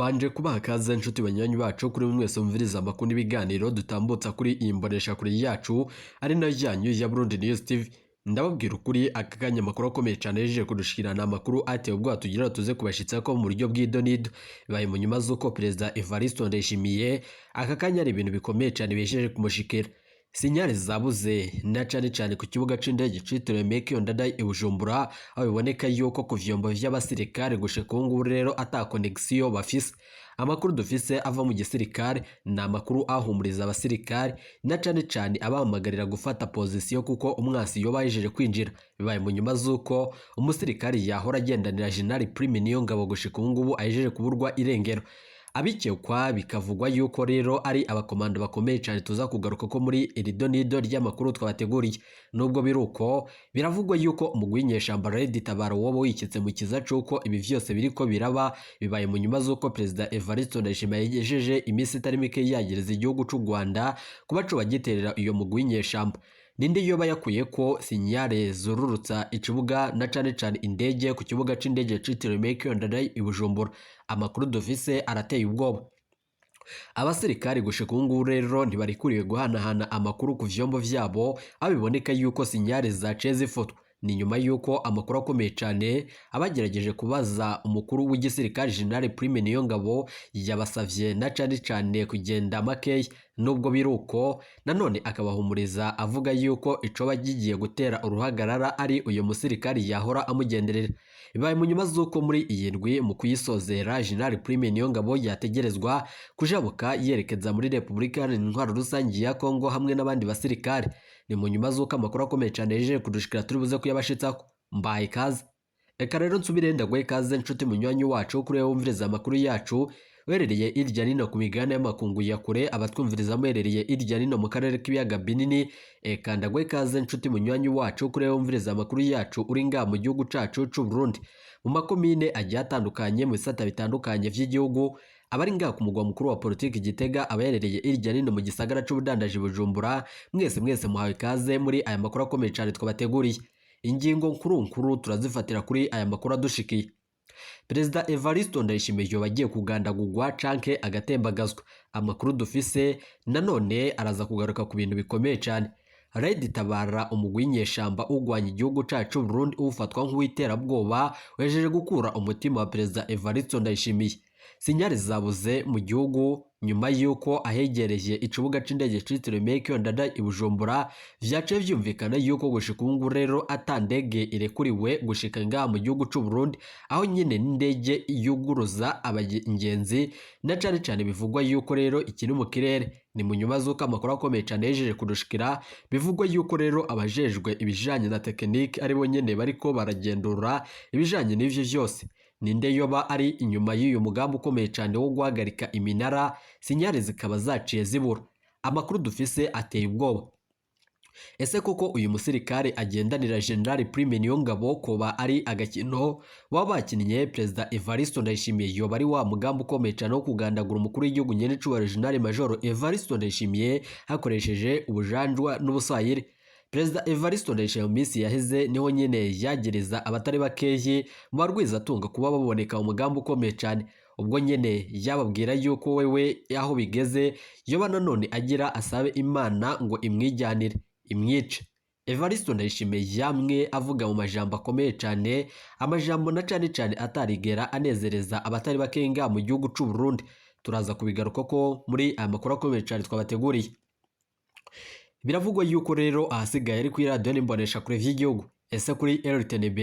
Mbanje kubaha kaze nshuti banywanyi bacu, kuri mwese mumviriza amakuru n'ibiganiro dutambutsa kuri iyi mboneshakure yacu, ari nayo yanyu ya Burundi News TV. Ndababwira ukuri, aka kanya amakuru akomeye cyane yejeje kudushikirana, amakuru ateye ubwoba tugira tuze kubashitsa ko mu buryo bw'idonido. Bibaye mu nyuma z'uko Perezida Evariste Ndayishimiye aka kanya ari ibintu bikomeye cyane bihejeje kumushikira. Signal zabuze na cane cane ku kibuga c'indege citiriwe Melchior Ndadaye i Bujumbura, aho biboneka yuko ku vyombo vy'abasirikare gushika ubu ngubu rero ata connexion bafise. Amakuru dufise ava mu gisirikare ni amakuru ahumuriza abasirikare na cane cane abahamagarira gufata position, kuko umwasi yoba yahejeje kwinjira. Bibaye mu nyuma z'uko umusirikare yahora agendanira General Prime Niyongabo gushika ubu ngubu ahejeje kuburwa irengero. Abikekwa bikavugwa yuko rero ari abakomando bakomeye cyane, tuza kugaruka ko muri iri donido ry'amakuru twabateguriye. Nubwo biri uko, biravugwa yuko umugwi w'inyeshamba Red Tabara woba wikitse mu kiza c'uko ibi vyose biriko biraba. Bibaye mu nyuma z'uko Perezida Evariste Ndayishimiye yagejeje iminsi itari mike yagereza igihugu c'u Rwanda kuba coba giterera iyo mugwi w'inyeshamba. Ninde yoba yakuye ko signal zururutsa ikibuga na cane cane indege ku kibuga c'indege citiriwe Melchior Ndadaye i Bujumbura? Amakuru dufise arateye ubwoba. Abasirikari gushika ubu ngubu rero ntibarikuriwe guhanahana amakuru ku vyombo vyabo, aho biboneka yuko signal zaciye zifatwa. Ni nyuma yuko amakuru akomeye cyane abagerageje kubaza umukuru w'igisirikare General Prime Niyongabo yabasavye na cane cane kugenda makeya. Nubwo biri uko, nanone akabahumuriza avuga yuko icoba kigiye gutera uruhagarara ari uyu musirikari yahora amugenderera. Bibaye mu nyuma z'uko muri iyi ndwi mu kuyisozera General Prime Niyongabo yategerezwa kujabuka yerekeza muri Repubulika Iharanira Intwaro Rusange ya Kongo hamwe n'abandi basirikare. Ni mu nyuma z'uko amakuru akomeye cyane yejeje kudushikira, turi buze kuyabashitsako. Mbaye ikaze. Reka rero nsubire ndaguhe ikaze nshuti munywanyi wacu, kuri wowe wumviriza amakuru yacu uherereye irya nino ku migabane y'amakungu ya kure, abatwumviriza muherereye irya nino mu karere k'ibiyaga binini. Eka ndaguhe ikaze nshuti munywanyi wacu, kuri wowe wumviriza amakuru yacu uri ngaha mu gihugu cacu c'u Burundi, mu makomine agiye atandukanye, mu bisata bitandukanye vy'igihugu, abari ngaha ku mugwa mukuru wa politiki Gitega, abaherereye irya nino mu gisagara c'ubudandaji Bujumbura. Mwese mwese muhawe ikaze muri aya makuru akomeye cyane twabateguriye. Ingingo nkuru nkuru turazifatira kuri aya makuru adushikiye. Perezida Evariste Ndayishimiye yoba agiye kugandagurwa canke agatembagazwa. Amakuru dufise nanone araza kugaruka ku bintu bikomeye cyane. Red Tabara, umugwi w'inyeshamba ugwanya igihugu cacu Burundi ufatwa nk'uw'iterabwoba, wejeje gukura umutima wa Perezida Evariste Ndayishimiye. Signal zabuze mu gihugu nyuma y'uko ahegereye ikibuga c'indege citiriwe Melchior Ndadaye i Bujumbura vyaciye vyumvikana yuko gushika ubu ngubu rero ata ndege irekuriwe gushika ngaha mu gihugu c'u Burundi, aho nyine n'indege yuguruza abagenzi na cane cane bivugwa yuko rero ikiri mu kirere. Ni mu nyuma z'uko amakuru akomeye cane yejeje kudushikira, bivugwa yuko rero abajejwe ibijanye na tekinike aribo nyene bariko baragendura ibijanye n'ivyo vyose. Ninde yoba ari inyuma y'uyu mugambi ukomeye cyane wo guhagarika iminara, signal zikaba zaciye zibura? Amakuru dufise ateye ubwoba. Ese koko uyu musirikare agendanira General Prime Niyongabo koba ari agakino baba bakinnye? Perezida Evariste Ndayishimiye yoba ari wa mugambi ukomeye cyane wo kugandagura umukuru w'igihugu nyen'icubahiro General Major Evariste Ndayishimiye hakoresheje ubujanjwa n'ubusayire? Perezida Evariste Ndayishimiye mu minsi yaheze niho nyine yagereza abatari bakeyi mu barwizatunga kuba baboneka mu mugambi ukomeye cyane, ubwo nyine yababwira yuko wewe aho bigeze yoba nanone agira asabe Imana ngo imwijyanire imwice. Evariste Ndayishimiye yamwe avuga mu majambo akomeye cyane, amajambo na cane cane atarigera anezereza abatari bakeyi ngaha mu gihugu c'u Burundi. Turaza kubigaruka ko muri aya makuru akomeye cyane twabateguriye. Biravugwa yuko rero ahasigaye ari kuri radiyo n'imboneshakure vy'igihugu. Ese kuri RTNB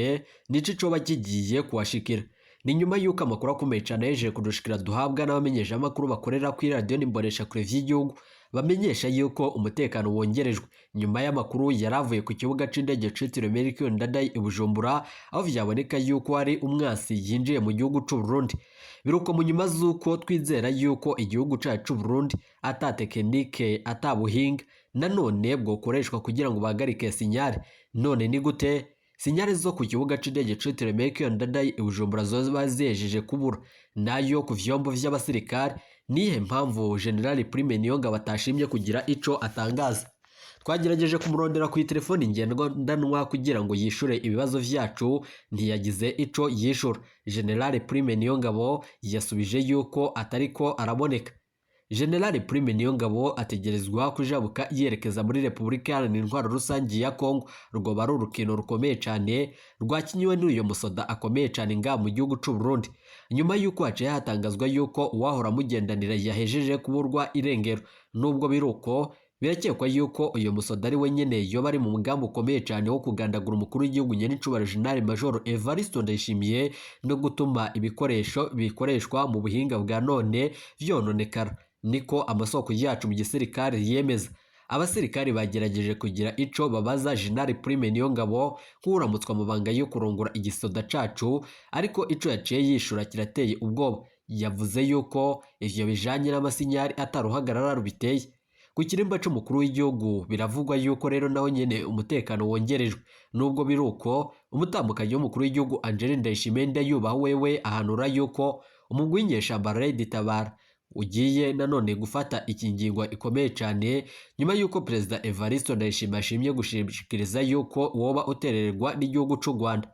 nico coba kigiye kuhashikira? Ni nyuma yuko amakuru akomeye cyane yejeje kudushikira, duhabwa n'abamenyeshamakuru bakorera kuri radiyo n'imboneshakure vy'igihugu, bamenyesha yuko umutekano wongerejwe nyuma y'amakuru yaravuye ku kibuga c'indege citiriwe Melchior Ndadaye i Bujumbura, aho vyaboneka yuko hari umwasi yinjiye mu gihugu c'u Burundi. Biruko mu nyuma z'uko twizera yuko igihugu cacu c'u Burundi ata tekinike, ata buhinga nanone bwokoreshwa kugira ngo bahagarike signal. None ni gute signal zo ku kibuga c'indege citiriwe Melchior Ndadaye i Bujumbura zoba zihejeje kubura, nayo ku vyombo vy'abasirikare? Nihe mpamvu General Prime Niyongabo atashimye kugira ico atangaza? Twagerageje kumurondera ku telefoni ngendanwa kugira ngo yishure ibibazo vyacu, ntiyagize ico yishura. General Prime Niyongabo yasubije yuko atariko araboneka. General Prime Niyongabo ategerezwa kujabuka yerekeza muri Repubulika Iharanira Intwaro Rusangi ya Kongo. Rwoba ari urukino rukomeye cane rwakinyiwe n'uyo musoda akomeye cane ngaha mu gihugu c'u Burundi, nyuma y'uko haciye hatangazwa yuko uwahora amugendanira yahejeje kuburwa irengero. Nubwo biruko, birakekwa yuko uyu musoda ari we nyene yoba ari mu mugambi ukomeye cane wo kugandagura umukuru w'igihugu nyenicubahiro General Major Evariste Ndayishimiye no gutuma ibikoresho bikoreshwa mu buhinga bwa none vyononekara. Niko amasoko yacu mu gisirikare yemeza. Abasirikare bagerageje kugira ico babaza General Prime Niyongabo nk'uramutswa amabanga yo kurongora igisoda cacu, ariko ico yaciye yishura kirateye ubwoba. Yavuze yuko ivyo bijanye n'amasinyari ataruhagarara rubiteye. Ku kirimba c'umukuru w'igihugu biravugwa yuko rero naho nyene umutekano wongerejwe. Nubwo biruko, umutambukanyi w'umukuru w'igihugu Angeline Ndayishimiye Ndayubaha wewe ahanura yuko umugwi w'inyeshamba Red Tabara ugiye nanone gufata ikingingo ikomeye cyane, nyuma y'uko Perezida Evariste Ndayishimiye ashimye gushikiriza yuko woba uterererwa n'igihugu c'u Rwanda.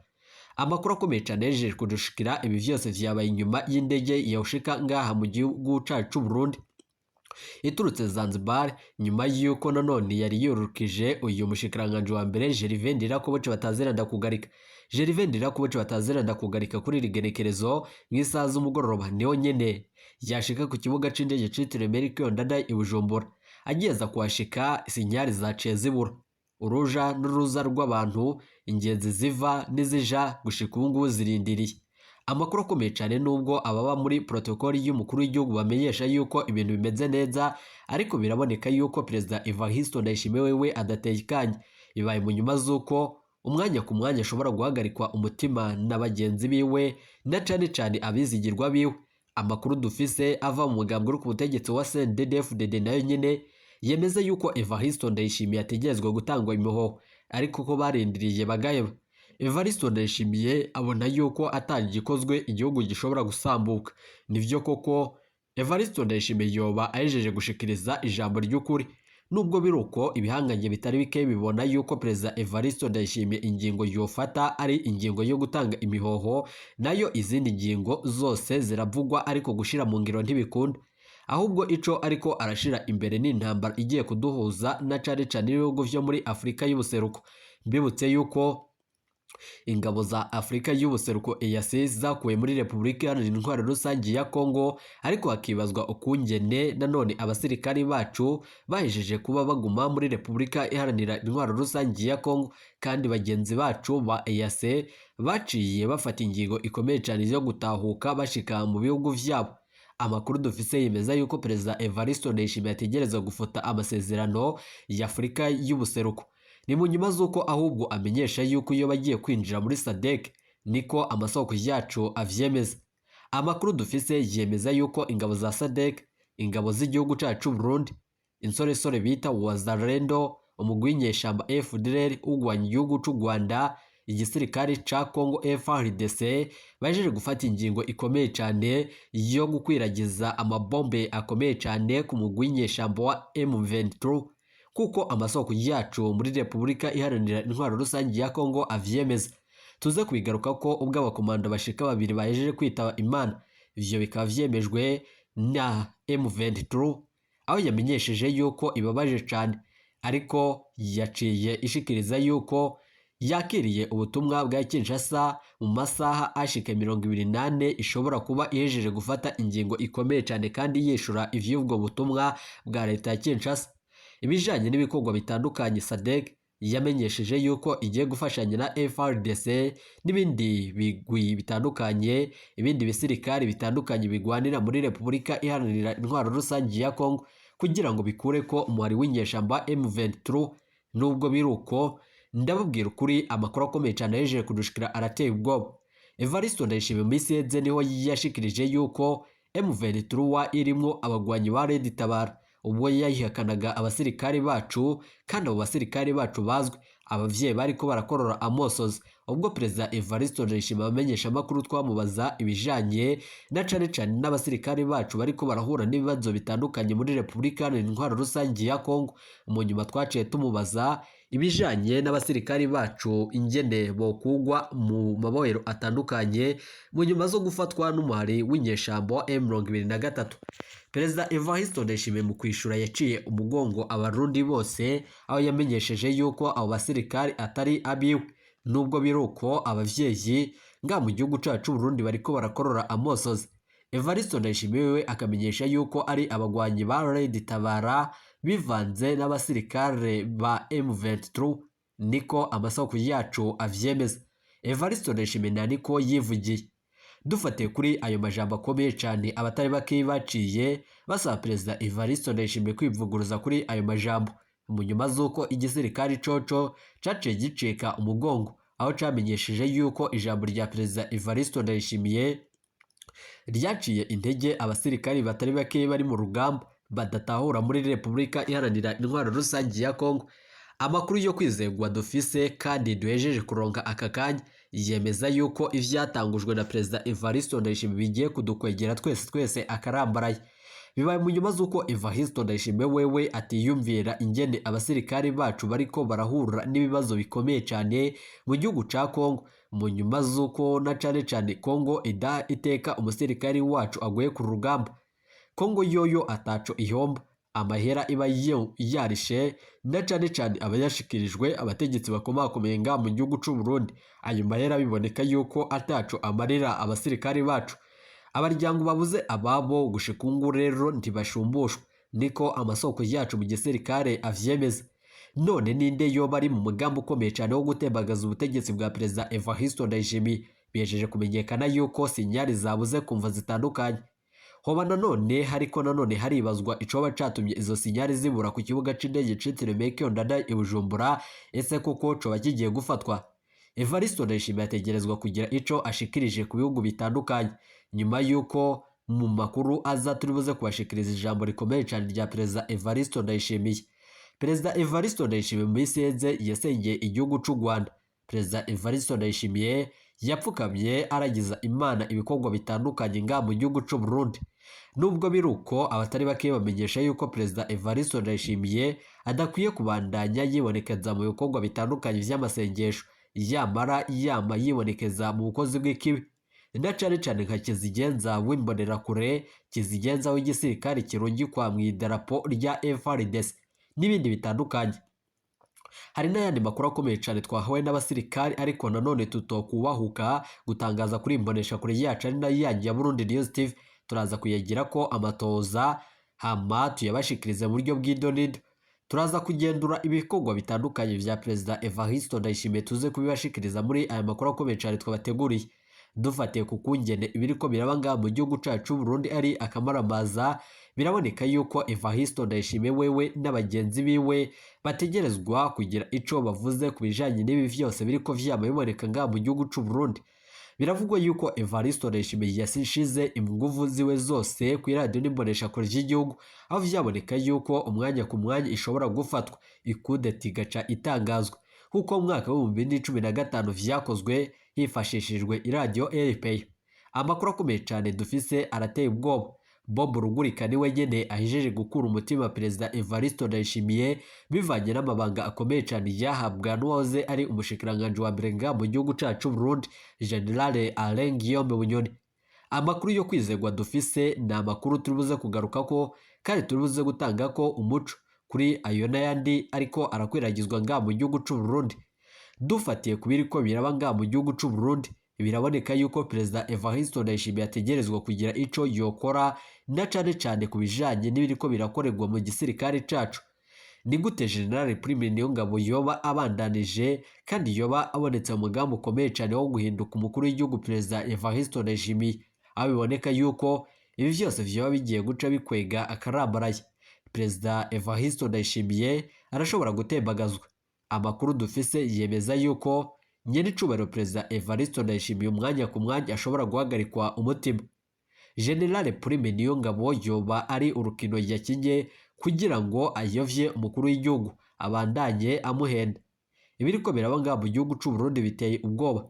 Amakuru akomeye cyane yejeje kudushikira, ibi vyose vyabaye inyuma y'indege yawushika ngaha mu gihugu cacu c'u Burundi iturutse Zanzibar, nyuma y'uko nanone yari yorukije uyu mushikiranganji wa mbere Gervais Ndirakobuca bataziranda kugarika. Gervais Ndirakobuca bataziranda kugarika kuri iri genekerezo mu isaha z'umugoroba niho nyene yashika ku kibuga c'indege citiriwe Melchior Ndadaye i Bujumbura. Ageza kuhashika, sinyari zaciye zibura. Uruja n'uruza rw'abantu, ingenzi ziva n'izija, gushika ubu ngubu zirindiriye amakuru akomeye cyane. Nubwo ababa muri protokoli y'umukuru w'igihugu bamenyesha yuko ibintu bimeze neza, ariko biraboneka yuko Perezida Evariste Ndayishimiye wewe adatekanye. Bibaye mu nyuma z'uko umwanya ku mwanya ashobora guhagarikwa umutima na bagenzi biwe, na cane cane abizigirwa biwe. Amakuru dufise ava mu mugambwe uri ku butegetsi wa CNDD-FDD nayo nyene yemeza yuko Evariste Ndayishimiye ategerezwa gutangwa imihoho, ariko ko barindiriye bagaheba. Evariste Ndayishimiye abona yuko atagikozwe igihugu gishobora gusambuka. Nivyo koko, Evariste Ndayishimiye yoba ahejeje gushikiriza ijambo ry'ukuri. Nubwo biruko, ibihangange bitari bike bibona yuko Perezida Evariste Ndayishimiye ingingo yofata ari ingingo yo gutanga imihoho, nayo izindi ngingo zose ziravugwa ariko gushira mu ngiro ntibikunda. Ahubwo ico ariko arashira imbere ni intambara igiye kuduhuza na cane cane ibihugu vyo muri Afurika y'ubuseruko. Mbibutse yuko ingabo za Afurika y'ubuseruko EAC zakuwe muri Repubulika Iharanira Intwaro Rusange ya Kongo, ariko hakibazwa ukungene nanone abasirikari bacu bahejeje kuba baguma muri Repubulika Iharanira Intwaro Rusange ya Kongo, kandi bagenzi bacu ba EAC baciye bafata ingingo ikomeye cyane yo gutahuka bashika mu bihugu vyabo. Amakuru dufise yemeza yuko Perezida Evariste Ndayishimiye ategereza gufuta amasezerano ya Afurika y'ubuseruko. Ni mu nyuma z'uko ahubwo amenyesha yuko iyo bagiye kwinjira muri SADC, niko amasoko yacu avyemeza. Amakuru dufise yemeza yuko ingabo za SADC, ingabo z'igihugu cacu Burundi, insoresore bita Wazalendo, umugwi w'inyeshamba FDLR ugwanya igihugu c'u Rwanda, igisirikare ca Congo FARDC, bajeje gufata ingingo ikomeye cane yo gukwiragiza amabombe akomeye cane ku mugwi w'inyeshamba wa M23, kuko amasoko yacu muri Repubulika Iharanira Intwaro Rusange ya Kongo avyemeza. Tuze kubigaruka ko ubwo abakomando bashika babiri bahejeje kwitaba Imana, ivyo bikaba vyemejwe na M23, aho yamenyesheje yuko ibabaje cane, ariko yaciye ishikiriza yuko yakiriye ubutumwa bwa Kinshasa, mu masaha ashika 24 ishobora kuba ihejeje gufata ingingo ikomeye cane kandi yishura ivy'ubwo butumwa bwa leta ya Kinshasa. Ibijanye n'ibikorwa bitandukanye, SADC yamenyesheje yuko igiye gufashanya na FARDC n'ibindi bigwi bitandukanye, ibindi bisirikari bitandukanye bigwanira muri Repubulika Iharanira Intwaro Rusange ya Kongo, kugira ngo bikure ko umuhari w'inyeshamba M23. Nubwo biruko, ndababwira ukuri, amakuru akomeye cyane yaje kudushikira arateye ubwoba. Evariste Ndayishimiye mu minsi iheze niho yashikirije yuko M23 irimwo abagwanyi ba Red Tabara, ubwo yayihakanaga abasirikari bacu, kandi abo basirikari bacu bazwi. Abavyeyi bariko barakorora amosozi Ubwo Perezida Evariste Ndayishimiye abamenyesha amakuru twamubaza ibijanye na cane cane n'abasirikare bacu bariko barahura n'ibibazo bitandukanye muri Repubulika Iharanira Intwaro Rusangi ya Kongo. Mu nyuma twaciye tumubaza ibijanye n'abasirikare bacu ingene bokugwa mu mabohero atandukanye mu nyuma zo gufatwa n'umuhari w'inyeshambo wa M23. Perezida Evariste Ndayishimiye mu kwishura yaciye umugongo abarundi bose, aho yamenyesheje yuko abo basirikare atari abiwe. Nubwo biruko abavyeyi nga mu gihugu cacu Burundi bariko barakorora amosozi. Evariste Ndayishimiye we akamenyesha yuko ari abagwanyi ba Red Tabara bivanze n'abasirikare ba M23, niko amasoko yacu avyemeza. Evariste Ndayishimiye niko yivugiye. Dufatiye kuri ayo majambo akomeye cyane, abatari bake baciye basaba Perezida Evariste Ndayishimiye kwivuguruza kuri ayo majambo, mu nyuma z'uko igisirikare coco caciye gicika umugongo, aho camenyesheje yuko ijambo rya Perezida Evariste Ndayishimiye ryaciye intege abasirikari batari bake bari mu rugamba badatahura muri Repubulika Iharanira Intwaro Rusange ya Kongo. Amakuru yo kwizegwa dufise kandi duhejeje kuronka aka kanya yemeza yuko ivyatangujwe na Perezida Evariste Ndayishimiye bigiye kudukwegera twese twese akarambaraye. Bibaye mu nyuma z'uko Evariste Ndayishimiye wewe atiyumvira ingene abasirikari bacu bariko barahura n'ibibazo bikomeye cyane mu gihugu ca Kongo, mu nyuma z'uko na cane cane Kongo ida iteka umusirikari wacu aguye ku rugamba. Kongo yoyo ataco ihomba, amahera iba yarishe na cane cane aba yashikirijwe abategetsi bakomakomeye nga mu gihugu c'u Burundi. Ayo mahera biboneka yuko ataco amarira abasirikari bacu. Abaryango babuze ababo gushika ubu rero ntibashumbushwa, niko amasoko yacu mu gisirikare avyemeza. None ninde yoba ari mu mugambi ukomeye cyane wo gutembagaza ubutegetsi bwa Perezida Evariste Ndayishimiye? Bihejeje kumenyekana yuko sinyali zabuze kumva zitandukanye. Hoba nanone hariko nanone haribazwa icoba catumye izo sinyali zibura ku kibuga c'indege citiriwe Melchior Ndadaye i Bujumbura. Ese koko coba kigiye gufatwa? Evariste Ndayishimiye ategerezwa kugira ico ashikirije ku bihugu bitandukanye, nyuma yuko mu makuru aza turi buze kubashikiriza ijambo rikomeye cyane rya Perezida Evariste Ndayishimiye. Perezida Evariste Ndayishimiye mu minsi iheze yasengeye igihugu c'u Rwanda. Perezida Evariste Ndayishimiye yapfukamye aragiza Imana ibikorwa bitandukanye nga mu gihugu c'u Burundi. Nubwo biruko abatari bake bamenyesha yuko Perezida Evariste Ndayishimiye adakwiye kubandanya yibonekeza mu bikorwa bitandukanye vy'amasengesho, yamara yama yibonekeza mu bukozi bw'ikibi, na cane cane nka Kizigenza w'imbonerakure, Kizigenza w'igisirikare kirungikwa mu idarapo rya FARDC n'ibindi bitandukanye. Hari n'ayandi makuru akomeye cyane twahawe n'abasirikari, ariko nanone tutokubahuka gutangaza kuri imbonesha kure yacu ari nayo yanyu ya Burundi News TV. Turaza kuyagira ko amatoza hama tuyabashikirize mu buryo bw'idonido. Turaza kugendura ibikorwa bitandukanye vya Perezida Evariste Ndayishimiye, tuze kubibashikiriza muri aya makuru akomeye cyane twabateguriye. Dufatiye ku kungene ibiriko biraba ngaha mu gihugu cacu Burundi ari akamaramaza, biraboneka yuko Evariste Ndayishimiye wewe n'abagenzi biwe bategerezwa kugira ico bavuze ku bijanye n'ibi vyose biriko vyama biboneka ngaha mu gihugu c'u Burundi. Biravugwa yuko Evariste Ndayishimiye yashize inguvu ziwe zose ku iradiyo n'imboneshakure ry'igihugu, aho vyaboneka yuko umwanya ku mwanya ishobora gufatwa ikudeta igaca itangazwa, nk'uko mu mwaka w'2015 vyakozwe hifashishijwe iradiyo RPA. Amakuru akomeye cyane dufise arateye ubwoba. Bob Rugurika niwe nyene ahejeje gukura umutima Perezida Evariste Ndayishimiye bivanye n'amabanga akomeye cyane yahabwa n'uwahoze ari umushikiranganji wa mbere nga mu gihugu cacu Burundi, General Alain Guillaume Bunyoni. Amakuru yo kwizegwa dufise ni amakuru turi buze kugaruka ko kandi turi buze gutanga ko umuco kuri ayo n'ayandi ariko arakwiragizwa nga mu gihugu c'u Burundi. Dufatiye ku biriko biraba nga mu gihugu c'u Burundi, biraboneka yuko Perezida Evariste Ndayishimiye ategerezwa kugira ico yokora, na cane cane ku bijanye n'ibiriko birakorerwa mu gisirikare cacu. Ni gute General Prime Niyongabo yoba abandanije kandi yoba abonetse mu mugambi ukomeye cane wo guhinduka umukuru w'igihugu Perezida Evariste Ndayishimiye, aho biboneka yuko ibi vyose vyoba bigiye guca bikwega akarambaraye. Perezida Evariste Ndayishimiye arashobora gutembagazwa. Amakuru dufise yemeza yuko nyenicubahiro Perezida Evariste Ndayishimiye umwanya ku mwanya ashobora guhagarikwa umutima. General Prime Niyongabo yoba ari urukino yakinye kugira ngo ayovye umukuru w'igihugu abandanye amuhenda. Ibiriko biraba ngaha mu gihugu c'u Burundi biteye ubwoba.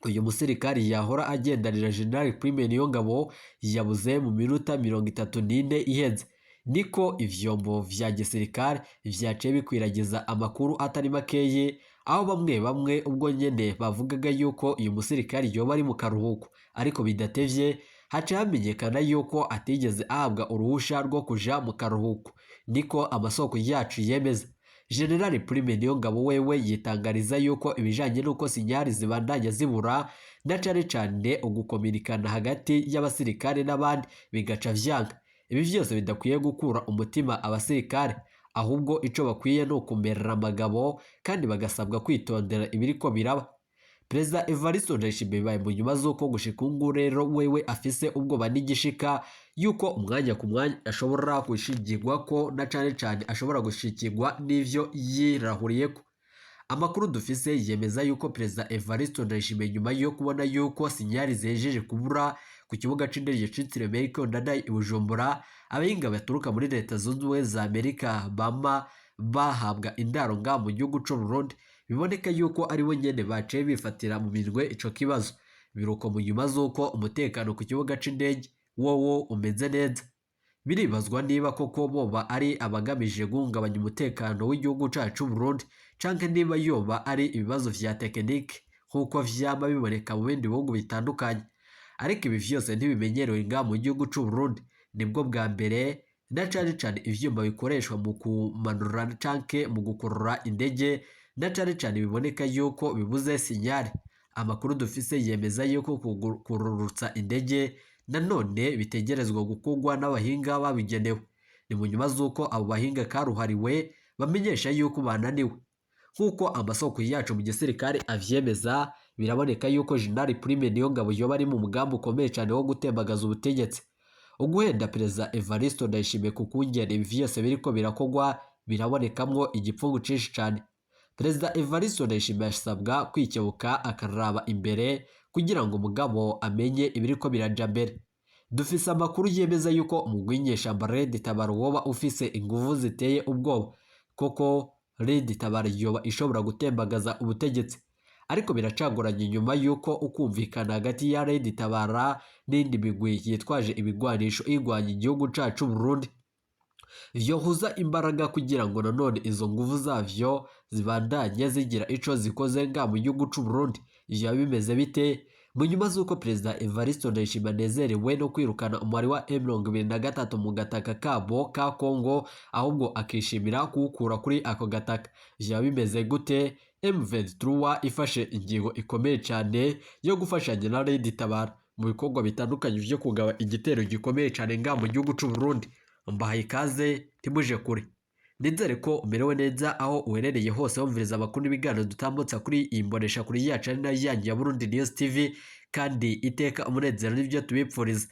Uyu musirikari yahora agendanira General Prime Niyongabo yabuze mu minota 34 iheze. Niko ivyombo vya gisirikare vyaciye bikwiragiza amakuru atari makeye, aho bamwe bamwe ubwo nyene bavugaga yuko uyu musirikari yoba ari mu karuhuko, ariko bidatevye haca hamenyekana yuko atigeze ahabwa uruhusha rwo kuja mu karuhuko. Niko amasoko yacu yemeza. General Prime Niyongabo wewe yitangariza yuko ibijanye n'uko sinyari zibandanya zibura na cane cane ugukominikana hagati y'abasirikare n'abandi bigaca vyanga. Ibi vyose bidakwiye gukura umutima abasirikare, ahubwo ico bakwiye ni ukumerera amagabo kandi bagasabwa kwitondera ibiriko biraba. Perezida Evariste Ndayishimiye bibaye mu nyuma z'uko gushika ubu rero wewe afise ubwoba n'igishika yuko umwanya ku mwanya ashobora gushigirwa ko na cane cane ashobora gushikirwa n'ivyo yirahuriyeko. Amakuru dufise yemeza yuko Perezida Evariste Ndayishimiye nyuma yo kubona yuko sinyari zihejeje kubura ku kibuga c'indege citiriwe Melchior Ndadaye i Bujumbura, abahinga baturuka muri Leta Zunze Ubumwe za Amerika bama bahabwa indaro ngaha mu gihugu c'u Burundi, biboneka yuko aribo nyene baciye bifatira mu minwe ico kibazo. Biruko mu nyuma z'uko umutekano ku kibuga c'indege wowo umeze neza. Biribazwa niba koko boba ari abagamije guhungabanya umutekano w'igihugu cacu c'u Burundi, canke niba yoba ari ibibazo vya tekinike nk'uko vyama biboneka mu bindi bihugu bitandukanye. Ariko ibi vyose ntibimenyerewe ngaha mu gihugu c'u Burundi. Nibwo bwa mbere na cane cane ivyuma bikoreshwa mu kumanura canke mu gukurura indege na cane cane biboneka yuko bibuze sinyari. Amakuru dufise yemeza yuko kururutsa indege nanone bitegerezwa gukorwa n'abahinga babigenewe. Ni mu nyuma z'uko abo bahinga karuhariwe bamenyesha yuko bananiwe. Nk'uko amasoko yacu mu gisirikare avyemeza, biraboneka yuko General Prime Niyongabo yoba ari mu mugambi ukomeye cane wo gutembagaza ubutegetsi. Uguhenda Perezida Evariste Ndayishimiye ku kungene ibi vyose biriko birakorwa birabonekamwo igipfungu cinshi cane. Perezida Evariste Ndayishimiye asabwa kwikebuka akaraba imbere kugira ngo umugabo amenye ibiriko biraja mbere. Dufise amakuru yemeza yuko umugwi w'inyeshamba Red Tabara woba ufise inguvu ziteye ubwoba, koko Red Tabara yoba ishobora gutembagaza ubutegetsi. Ariko biracagoranye nyuma yuko ukumvikana hagati ya Red Tabara n'indi migwi yitwaje ibigwanisho igwanya igihugu cacu Burundi vyohuza imbaraga kugira ngo nanone izo nguvu zavyo zibandanye zigira ico zikoze nga mu gihugu c'u Burundi. Ivyo bimeze bite mu nyuma z'uko Perezida Evariste Ndayishimiye anezerewe no kwirukana umubare wa M23 mu gataka kabo ka Kongo, ahubwo akishimira kuwukura kuri ako gataka? Ivyo bimeze gute M23 ifashe ingingo ikomeye cane yo gufashanya na Red Tabara mu bikorwa bitandukanye vyo kugaba igitero gikomeye cane nga mu gihugu c'u Burundi? Mbahaye ikaze, ntimuje kure. Nizere ko umerewe neza aho uherereye hose wumviriza amakuru n'ibiganiro dutambutsa kuri iyi mbonesha kuri yacu ari nayo yanyu ya Burundi News TV, kandi iteka umunezero n'ibyo tubipfuriza.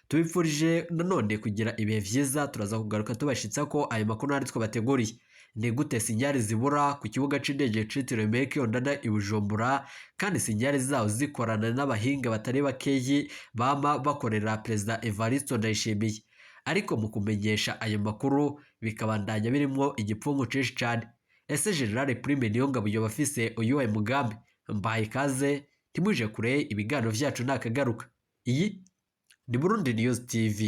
Tubipfurije nanone kugira ibihe vyiza. Turaza kugaruka tubashitsa ko ayo makuru nari twabateguriye. Ni gute sinyari zibura ku kibuga c'indege citiriwe Melchior Ndadaye i Bujumbura, kandi sinyari zaho zikorana n'abahinga batari bakeyi bama bakorera Perezida Evariste Ndayishimiye, ariko mu kumenyesha ayo makuru bikabandanya birimwo igipfungu cinshi cane? Ese General Prime Niyongabo yoba afise uyuwaye mugambi? Mbahaye ikaze, ntimuje kure, ibiganiro vyacu nakagaruka. Iyi ni Burundi News TV.